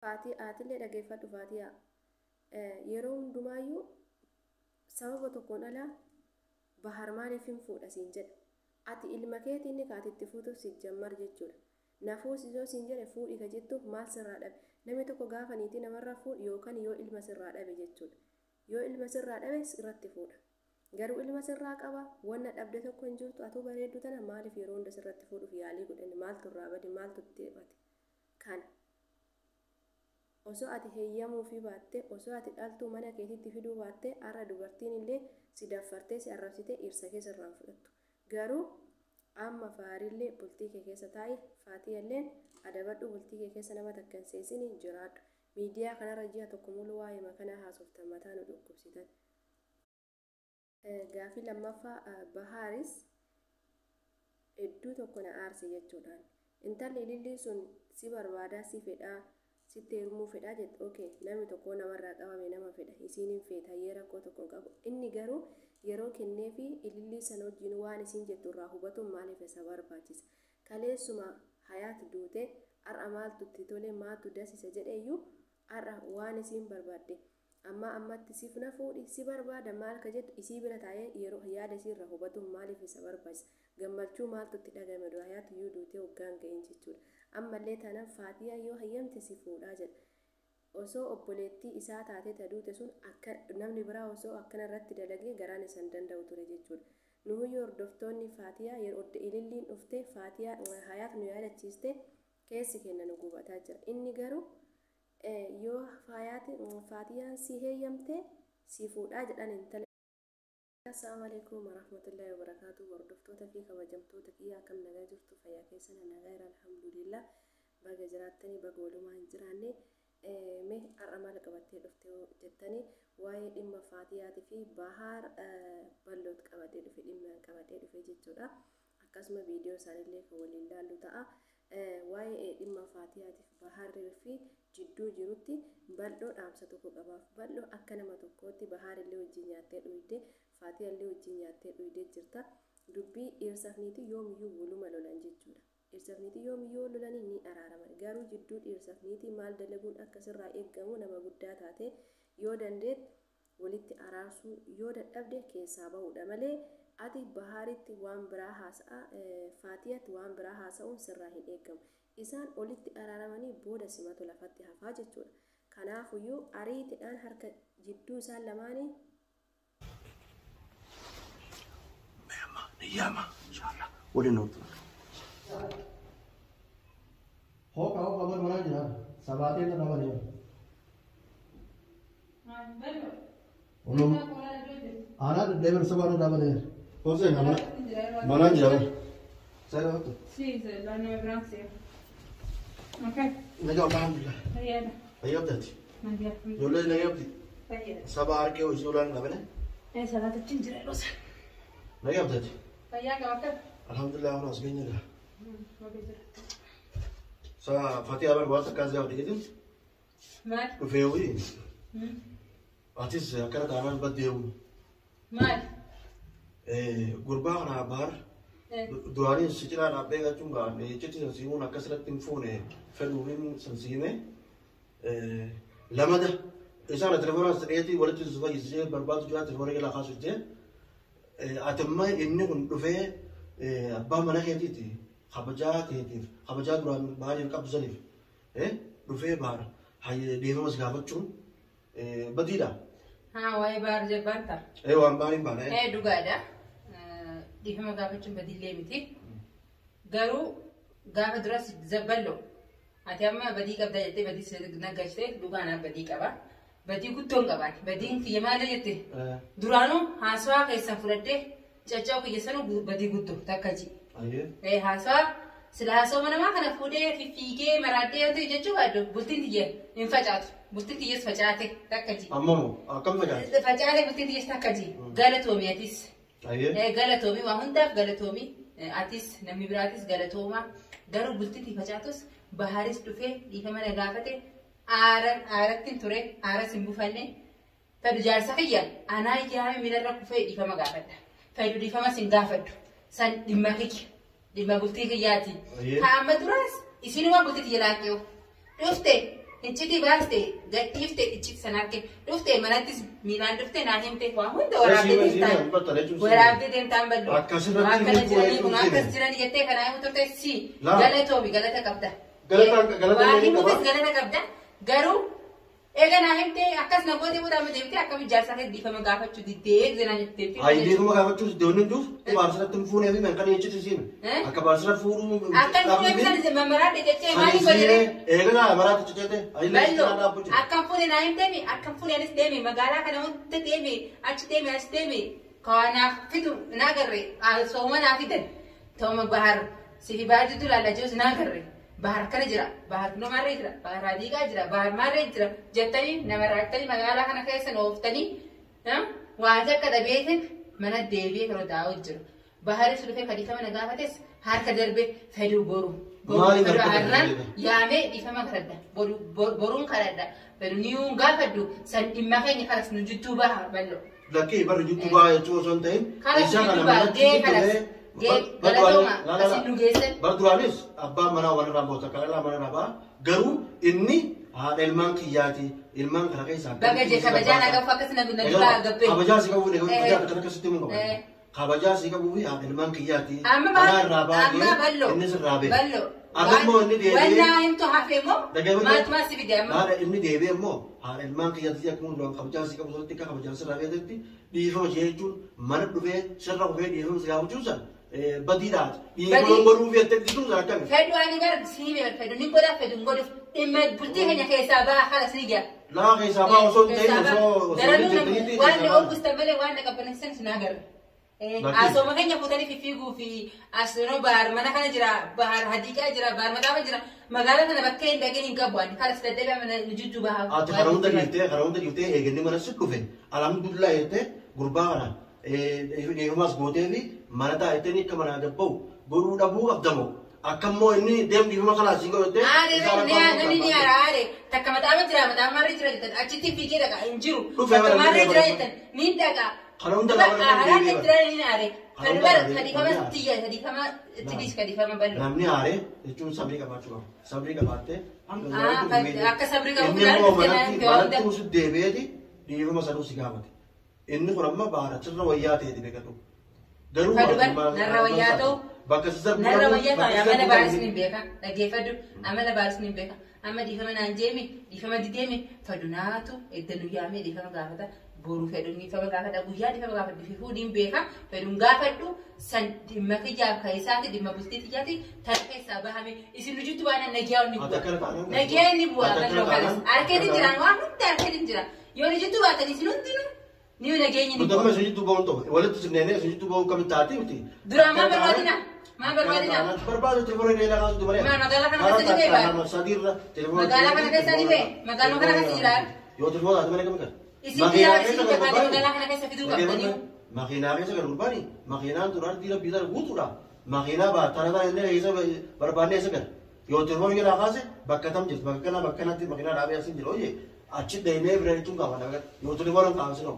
Faatii atillee dhageeffadhu Faatiyaa. Yeroo hundumaayyuu sababa tokkoon ala Bahar maaliif hin fuudha siin jedha. Ati ilma keeti inni ka ati itti fuutuuf si jammar jechuudha. Na fuusi yoo siin jedhe fuudhi ka jettuuf maal sirraa dhabe. Namni tokko gaafa niitii namarraa fuudhu yookaan yoo ilma sirraa dhabe jechuudha. Yoo ilma sirraa dhabe sirratti fuudha. Garuu ilma sirraa qaba wanna dhabde tokko hin jirtu atuu bareeddu tana maaliif yeroo hunda sirratti fuudhuuf yaalii godhanni maaltu irraa bade maaltu itti hir'ate. Kana. Osoo ati heeyyamuufii baattee, osoo ati dhaltuu mana keetitti fiduu baattee har'a dubartiin illee si daffartee si arrabsitee dhirsa kee sirraa hin fudhattu. Garuu amma faarillee bultii kee keessa taa'i, faatiyalleen adabadhu bultii kee keessa nama takka hin seensini jiraadhu. Miidiyaa kanarra ji'a tokko mulu waa'eema kanaa haasoftan mataa nu dhukkubsitan. Gaafii lammaffaa Bahaaris hedduu tokko na aarse jechuudhaan. Intalli ililliin sun si barbaadaa si fedhaa sitti heerumuu fedhaa jette ok namni tokkoo namarraa qabame nama fedha isiin hin feeta hayyee rakkoo tokko hin qabu inni garuu yeroo kenneefi ilillii sana wajjin waan isiin jettu irraa hubatuun maaliif isa barbaachisa kaleessuma hayaat duute har'a maaltu itti tole maaltu das isa jedheyyuu har'a waan isiin barbaadde Ammaa ammatti siif na fuudhi, si barbaada maal ka jettu isii bira taa'ee yeroo yaada isii irraa hubatuun maaliif isa barbaachisa? Gammachuu maaltu itti dhagayame odoo Hayaat iyyuu duutee hoggaa hin gahin jechuudha. Ammallee taanaan Faatiyaan yoo hayyamte si fuudhaa jedha. Osoo obboleettii isaa taatee ta duute sun akka namni biraa osoo akkana irratti dalagee garaan isa hin danda'u ture jechuudha. Nuhuyyuu hordoftoonni Faatiyaa yeroo ililliin dhuftee Faatiyaa Hayaat nu yaadachiiste keessi keenna nu gubataa jira. Inni garuu Yoo faayaati faatiyaan sii heeyyamte sii fuudhaa jedhan intala. Assalamu alaikum warahmatullahi wabarakatuh. Hordoftoota fi kabajamtoota kiyya akkam nagaa jirtu fayyaa keessan nagaa jira alhamdulillah. Baga jiraattanii baga walumaa hin jiraanne. Mee har'a maal qabattee dhufte jettanii waa'ee dhimma faatiyaatii fi bahaar balloot qabadhee dhufe dhimma qabadhee dhufe jechuudha. Akkasuma viidiyoo isaaniillee kan waliin laallu ta'a. Waa'ee dhimma Faatiyaatiif Bahaarrii fi jidduu jirutti Bal'oo dhaamsa tokko qabaaf. Bal'oo akka nama tokkootti Bahaarillee wajjin nyaattee dhuyde, Faatiyallee wajjin nyaattee dhuydee jirta. Dubbii dhiirsaaf niitii yoomiyyuu waluma lolan jechuudha. Dhiirsaaf niitii yoomiyyuu wal lolanii ni araaraman. Garuu jidduu dhiirsaaf niitii maal dalaguun akka sirraa eeggamu nama guddaa taatee yoo dandeette walitti araarsuu yoo dadhabde keessaa bahuudha malee ati Bahaaritti waan biraa haasa'a Faatiyatti waan biraa haasa'uun sirraa hin eeggamu. Isaan olitti araaramanii booda simatu lafatti hafaa jechuudha. Kanaafuyyuu ariitidhaan harka jidduu isaan lamaanii Niyyaama inshallah. Waliin ooltu. Hooqa hooqa bar manaa jira. Sabaatee irra dhabanii. Olum. Aanaa deddeebiin sabaa irra dhaabanii. Hoseen mana manaa jira bar. Seera hootu. Nagaa alhamdulillah. Fayyaa abdaati. Ijoollee nagaa abdi. Saba harkee hojii olaan qabane. Nagaa abdaati. Alhamdulillah waan as geenye jira. Sa Fatiha bar waan takkaa siyaa dhiitin. Maal? Dhufee wii. Atis akkana taanaan baddeewu. Maal? Gurbaa kana baar duraanii si cinaa dhaabbee jechuun gaa jechitti san siimuun akka sirratti hin fuune fedhuufin san siime. Lamada isaan telefoona as dhiyeetii walitti si fayyisee barbaadu jira telefoona jalaa kaasu jettee. Ati amma inni kun dhufee abbaa mana keetiiti kabajaa keetiif kabajaa duraan baay'een qabdu saniif dhufee baar dhiifama si gaafachuun badiidha. Haa waa'ee baar jabbaanta. Ee waan baariin baana. Ee dhugaadha. Dhiifama gaafachuun badiillee miti. Garuu gaafa duras zabballo ati amma badii qabda jettee badii si nagashte dhugaa anaaf badii qaba. Badii guddoon qaba. Badiin kiyya maali jette? Duraanuu haasawaa keessan fudhadhee cacca'u kiyya sanuu badii guddoo takka ji. Haasawaa sila haasawaa namaa kana fuudhee fiffiigee maraadhee yoo ta'e jechuu baadhu bultiin tiyya hin facaatu. Bultiin tiyyas facaate takka ji. Amma moo akkam facaate? Facaate bultiin tiyyas takka ji. Galatoomi atis. Galatoomi waa hundaaf galatoomi. Atis namni biraatis galatooma. Garuu bultiin tiyya facaatus Bahaaris dhufee dhiifama na gaafate aaran aarattiin ture aaras hin bufanne. Fedhu jaarsa kiyya anaa yaame milarra kufee dhiifama gaafadha. Fedhu dhiifamas hin gaafadhu. San dhimma kiyya. Dhimma bultii kiyyaati. Ayyee. Ka amma duraas isinuma bultii tiyya laaqeewu. Dhufte Iccitii baaste gadhiifte iccitii sana arge dhufte manattis miilaan dhufte naa himte waa hunda waraabdee deemtaan waraabdee deemtaan bal'oo akkana jiranii kun akkas jiranii jettee kanaa himu turte si galatoomi galata qabda. Waa himuufis galata qabda garuu eega naa himte akkas na gootee booda amma deemtee akkam ijaarsaa kee dhiifama gaafachuu diddee zinaa jettee. Hayi dhiifama gaafachuu diddee wanni hunduuf baarsirratti hin fuunee fi kan iccitii siime. Akka baarsira fuudhuu. Akka hin fuunee fi mamaraadhe jechee maaliif godhee? Eega naa maraatti cicete. Bal'oo akkam fuune naa himteemi akkam fuune anis deeme magaalaa kana hunda deeme achi deeme as deeme kanaaf fidu naa garre sooma naa fidan tooma bahar sifi baay'eetu laalla jirus naa garre. Bahar kana jira, bahar nomarree jira, bahar hadiiqaa jira, bahar maarree jira jettanii nama raaktanii magaalaa kana keessa ooftanii waan akka dhabeetiin mana deebi'ee kan daa'u jiru. Baharis dhufee dhiifama na gaafates harka darbee fedhuu boru. Har'aan yaamee dhiifama kadhadha. Boruun kadhadha. Fedhu niyuun gaafadhu san dhimma keenya kanas nu jidduu baha bal'oo. Lakkii barri jidduu baha jechuu osoo hin ta'in. Kanas jidduu baha gee kanas. Bar duraanis abbaan manaa waan irraa booda kan irraa mana irraa ba'a garuu inni haadha ilmaan kiyyaati ilmaan kana keessaa. Baga jee kabajaa naa qabu akkas na duraa gabbee. Kabajaa si qabu kabajaa akkana akkasitti himu qaba. Kabajaa si qabuu fi haadha ilmaan kiyyaati. Anaa irraa baay'ee innis irraa ba'e. Ati immoo inni deebi'ee. Wannaa himtu hafee immoo maaltumaa si fide amma. Haadha inni deebi'ee immoo haadha ilmaan kiyyaati akkuma duraan kabajaa si qabu sanatti akka kabajaa sirraa beektetti dhiifama jechuun mana dhufee sirra dhufee dhiifama si gaafachuun sana. Badiidhaati. Dhiifama godhuu fi attatti jiru akkami. Fedhu ani bar siime fedhu ni godha fedhu hin godhuuf dhimma bultii keenya keessaa baha haala si gaa. Laa keessaa baha osoo hin ta'in osoo osoo waan ol gustan malee waan na qabbaneessan sun agarra. Asooma keenya fuutanii fiffiiguu fi asiroo bahar mana kana jira bahar hadiiqaa jira bahar maxaafa jira magaalaa kana bakkee hin dhaqin hin qabu ani kalas dadhabee mana nu jijjuu baha. Ati karaa hunda dhiiftee karaa hunda dhiiftee eeganni mana si dhufe alhamdulillah jettee gurbaa kana dhiifamas gootee fi mana taa'ettanii akka manaa gabba'u godhuu dhabuu qabdamoo akkammoo inni deemu dhiifama kalaas hin godhattee. Aaree namni ni aara aaree takka maxaafa jira maxaafa jira jettan achitti fiigee dhaqa hin jiru takka maarree jira jettan ni dhaqa. Kana hunda lama Haraan jira ni aaree kan bara sadiifama tiyya sadiifama tidis sadiifama bal'oo. Namni aaree jechuun sabrii qabaachuu qaba. Sabrii qabaattee. Akka sabrii qabu Inni immoo manatti si deebi'eeti dhiifama sanuu si gaafate. Inni kun amma baara sirra wayyaa ta'eeti beekatu. Garuu narra wayyaa ta'u bakka narra wayyaa ta'u amala baaris ni beeka dhaggeeffadhu amala baaris ni beeka amma dhiifama naan jeemi dhiifama dideemi fadunaatu edda nu yaamee dhiifama gaafata boru fedhuun dhiifama gaafadha guyyaa dhiifama gaafadhu fuudhiin beeka fedhuun gaafadhu san dhimma kiyyaaf keessaati dhimma bultii kiyyaati tan keessaa bahame isin nu jittu baana nagiyaa inni bu'a nagiyaa inni bu'a bal'oo kanas harkeetiin jiraan waan hunda harkeetiin jira yoo nu jittu baatan isin hundinuu Ni nageenyi ni. Muddama isin jidduu ba'uun ta'u walitti sinneenee isin jidduu ba'uun kamitti taati miti. Dura maa barbaadina? Maa barbaadina? Barbaadu telefoona dheeraa kaasuu malee. Maa magaalaa kana keessa ni bee Sadiirra telefoona. Magaalaa kana keessa ni bee magaalaa kana keessa jira. Yoo telefoona taate malee kam kan? Isin jira isin barbaade magaalaa kana keessa fiduu qabdanii. Makiinaa keessa kan gurbaani makiinaan duraan dhiira biitaa guutuudha. Makiinaa baa tana tana illee keessa barbaadne eessa gara? Yoo telefoona jalaa kaase bakka tam jirti bakka kana bakka kanatti makiinaa dhaabee asin jira hojii achi deemee bira jechuun qaba yoo telefoona kaasinu.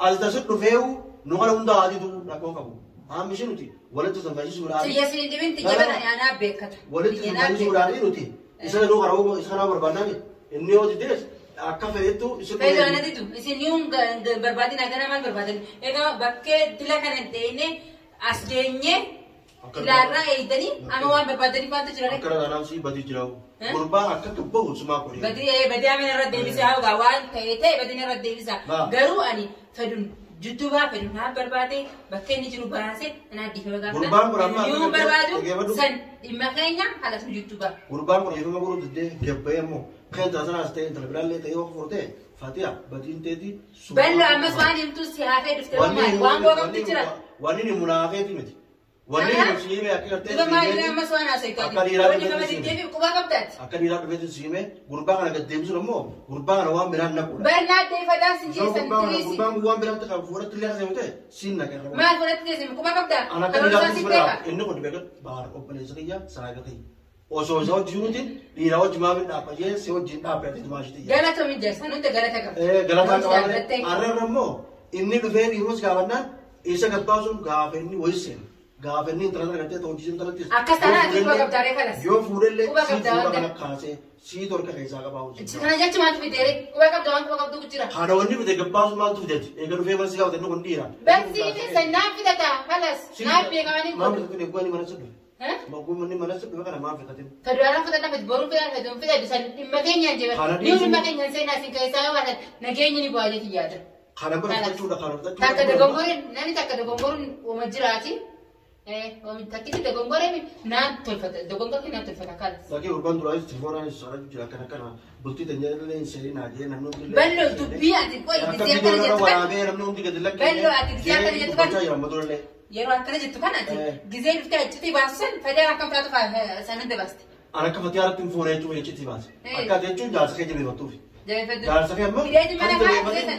As tasu dhufeewu nu kana hunda haatitu rakkoo qabu. Haammi ishee nuti walitti sanfayyisuudhaan. Xiyya siin dhibin xiyya bana anaa beekatu. Walitti sanfayyisuudhaan nuti isa nuu karaa isa kanaa barbaannaan inni yoo didees akka fedhettu isin. Fedhu ana didu isin ni barbaadina gana maal barbaadan egaa bakkee dila kana hin ta'ine as geenye ilaarraa eegdanii amma waan barbaadaniif waanta jira. Akkana taanaan si badii jira. Gurbaa akka gabbahu sumaa godhe. Badii badii amina irra deebisa haa waan ta'e ta'e badiin irra deebisa garuu ani fedhuun jidduu baa fedhuun haa barbaade bakka inni jiru baasee anaa dhiifama gaafata. Gurbaan kun amma yoo barbaadu san dhimma keenya halas nu jidduu baa. Gurbaan kun dhiifama godhuu diddee gabbayee immoo kan taasisanaas ta'e intala biraallee ta'e yoo furtee Fatiha badiin teeti. Bal'oo ammas waan himtu si haafee dhuftee waan googabtu jira. Wanni ni munaafeeti miti. Wanni ni siimee akka gartee. Duba maal ammas waan haasa'e Akka dhiiraa Wanni nama diddeefi quba qabdaati. Akka dhiiraa dhufeetu siimee gurbaa kana gad deebisuun immoo gurbaa kana waan biraan naquudha. Barnaa deeffataan sin jeessan tiriisi. Gurbaan kun waan biraatti qabu fuudhatti illee haasa'e ta'e siin naqa. Maal fudhatti teessime quba qabdaa? Ana akka dhiiraa dhufeetu inni kun beekatu baara obboleessa kiyya saaga kiyya. Osoo isa hojii nuti dhiiraa hojii maaf hin dhaabba jee si wajjin dhaabbatee maashitii. Galata mijeessan hunda galata qabda. Galataa qabaa har'a immoo inni dhufee dhiiros gaafannaan isa gabbaasuun gaafa inni wayii seenu. Gaafa inni intala sana gartee hojii intalattis. Akkas taanaan ati quba qabdaa kanas. Yoo fuudhellee si fuudha kana kaasee Sii torka keessaa qabaa hojii. Kana jechuun maaltu fidee? Quba qabdu waan quba qabdu jira. Kana wanni fide gabbaasu maaltu fideeti? Eega dhufee barsi gaafate inni kun dhiira. Barsi fi naaf fidata halas naaf beekamanii. Maal fidate eeguu mana si dhufe? Maguun mana si dhufe kana maal fidate? Federaala fudhata fide boruu fidata fide fidatu san dhimma keenyaan jira. Ni dhimma keenyaan seenaa sin keessaa yoo baatan nageenyi ni bu'aa jetti yaada. Kana bara fudhachuudha kana fudhachuudha. Takka dogongoriin namni takka dogongoriin uuma jiraati. Takkitti dogongoree naan tolfata dogongorri naan tolfata kalas. Lakkee gurbaan duraa telefoonaan sarara jira kana kana bultii tajaajila hin seenaa jee namni hundi. Bal'oo dubbii ati qoyi gisee akkana jettu kan. Waraabee namni hundi gadi lakkee. Bal'oo ati gisee akkana jettu kan. Yeroo Yeroo akkana jettu kan ati gisee dhuftee achitti baasu san fayyaa akkam taatu sanan dabaste. Ana akka fatii irratti hin fuune jechuun achitti baase. Akka ati jechuun jaarsa kee jabeeffattuufi. Jaarsa kee amma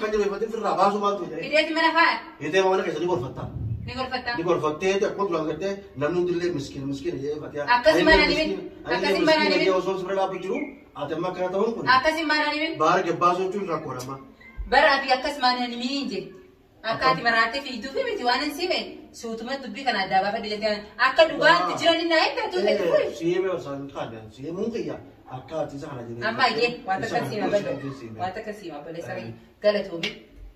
kan jabeeffatin firraa baasuu maaltu jedhee. Fideeti mana faaya. Fideeti mana keessa ni gorfatta. Ni gorfatta. Ni gorfattee akkuma duraan gartee namni hundillee miskiin miskiin jedhee fatii. Akkasuma mana nimin. Akkasuma mana nimin. Osoo sibira dhaabbu jiru ati amma akkana ta'uun kun. Akkasuma mana nimin. Baara gabbaasuu jechuun rakkoo nama. Bara ati akkasuma mana nimin je. Akka ati maraattee fiigduu fi miti waan hin siime suutuma dubbii kana addaa baafadhe jettee akka dhugaatti jiran inni naa eegdatu ta'e ture. Siime osoo hin taane siimuun kiyya akka ati isa kana jedhee. Amma iyyee waan takka siima bal'oo waan takka siima bal'ee saree galatoomi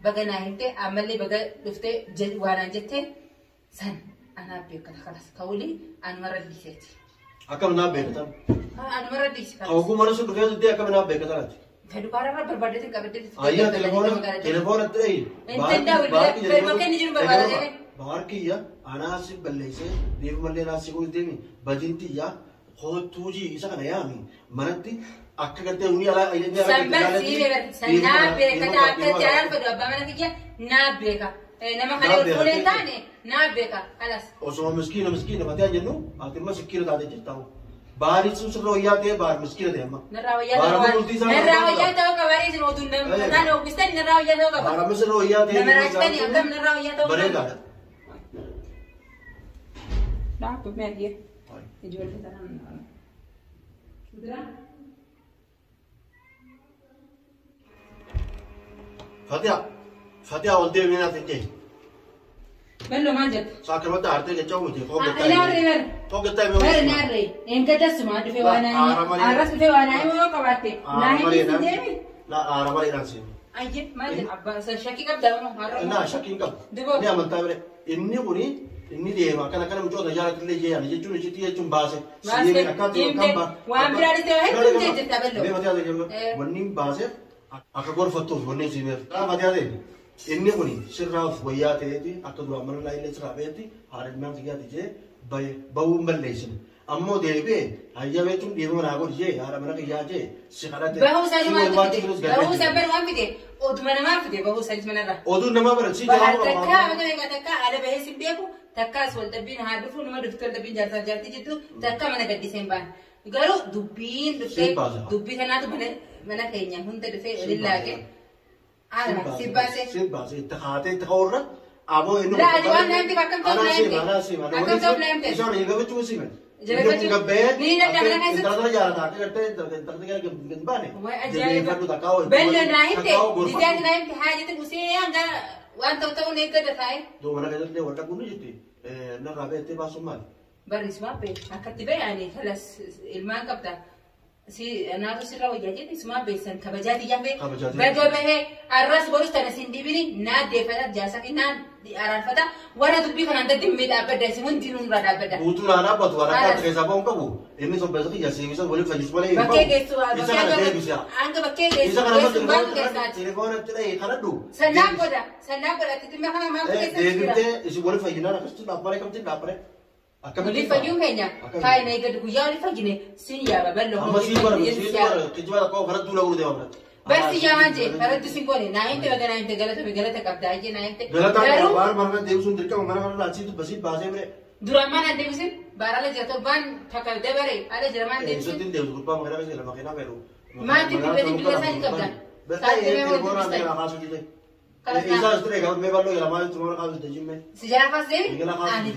baga naa himte ammallee baga dhuftee waanaan jettee san anaaf beekata kalas ka'uuli anumarra dhiiseeti. Akkam naaf beekatan. Anumarra dhiise. Ogummaa sun dhufee tuttee akkam naaf beekatan ati. Fedhukaarraa barbaadeetiin qabadde. Ayyaa telefoona ta'e. Bakka inni jiru barbaada. Baarkiyya anaasi balleessee deebimallee naasi godhu badintiyya kootuuji isa kana yaami manatti akka gartee humni alaa inni alaa. Sanbar siimee naa beekata akka itti alaan fedhu abbaa mana kiyya naa beeka. Nama kana ol fuulee hin taane naa beeka alas. Osoo miskiina miskiina fatee jennu ati immoo sikkiina taatee jirta. Baari sun sirra wayyaa ta'e baar miskiina ta'e amma. Narraa wayyaa ta'uu qaba. Narraa wayyaa ta'uu qaba. Barii isin oduun nama oggistani narraa wayyaa ta'uu qaba. Baar amma sirra wayyaa ta'e. Nama raajitani akkam narraa wayyaa ta'uu qaba. Bareedaadha. Dhaabbu mee argee. Ijoollee tanaan. Fatiha Fatiha ol deemee naaf hin jee. Bal'oo maal jette? Saakalmata aartee jecha uumte. Inaarree bara. Tooggattaa himee. Bara inaarree. Eengadasuma dhufee waan arras dhufee waan himuu yoo qabaatte. Naa hin deemi. La aara malee seenu. Ayyee maal jette? Abbaa shakkii qabdaa moo har'a? Naa shakkii hin qabu. Ni amantaa bire. Inni kuni inni deema akkana akkana mucoota jaalatti illee jeeyaan jechuun itti jechuun baase. Waan biraa dhufee hedduu jette bal'oo. Wanni baaseef akka gorfattuuf wanni simeef. Fatihaa ta'e. Inni kuni sirraaf wayyaa ta'eeti akka duraan mana illee sirraa ba'eetti haadha ilmaan kiyyaati jee bahuu hin balleessine. Ammoo deebi'ee hayya beekuun dhiifama naa godhi jee haadha mana kiyyaa jee si kadhate. Bahuu isaa waan fide bahuu isaa bara waan fide oduma namaa fide bahuu isaa manarra. Oduun namaa bara si jalaa takkaa mata meeqa takkaa ala bahee si beeku takkaas wal dhabbiin haa dhufu nama dhufte wal dhabbiin jaarsaaf jaartii jettu takkaa mana gaddisee hin baane. Garuu dubbiin dhuftee dubbii kanaatu mana keenya hunda dhufee waliin laaqee. Si baase. Si baase itti haatee itti ka'uurra aboo inni. Laa waan namti akkam ta'u naamte. Akkam ta'u naamte. Isaan hin gabbachuu si mani. Jabeeffachuu. Ni dadhabna keessatti. Intala jaalataa akka gartee intala gara hin baane. Ajaa'iba. Bal'oo naa himte. Dizaati naa himte haa jette usee hanga waan ta'u ta'uun eeggata taa'e. Doo mana keessatti wal dhaquun ni jirti. Narraa beektee baasuun maali? Barreessumaa bee akkatti bee ani kalas ilmaan qabda. Si naatu sirra wayyaa jette sumaa beeksan kabajaa xiyyaa bee baga bahee arras borus tana sin dhibini naa deeffata jaarsa fi naa araarfata warra dubbii kanaan daddimmee dhaabbadda isin hundinuu nurraa dhaabbadda. Guutuu naa dhaabbatu waan akka ati keessaa ba'uun qabu inni sobbeessa xiyya siimisa waliin fayyisu malee hin ba'u. Bakkee geessu hanga bakkee geessu geessu baatu keessaati. Telefoona itti dhahee kadhadhu. Sannaan godha sannaan godha itti dhimma kana maal keessa jira. Deebitee isin waliin fayyinaan akkasitti dhaabbaree kamtiin dhaabbaree. Waliin fayyuun keenya kaayina eeggatu guyyaa waliin fayyine sin yaaba bal'oo. Amma sii bara sii bara kijibaa tokko faraduu laguu deema biratti. Barsi yaamaan jee faraddu sin goone naa himte baga naa himte galata galata qabda ayyee naa himte. Galata baar mana deebisuun dirqama mana mana laachii dubbasii baasee bire. Duraan maan an deebisin baar ala jira torbaan takka dabare ala jira maan deebisin. Eessatti deebisu gurbaa makiinaa keessa jira makiinaa fedhu. Maanti bilbilatti bilbila isaa ni qabda. Isaas ture gaafame bal'oo jira maalitti mana kaasuu jimme. Si jala kaas deebi? Ani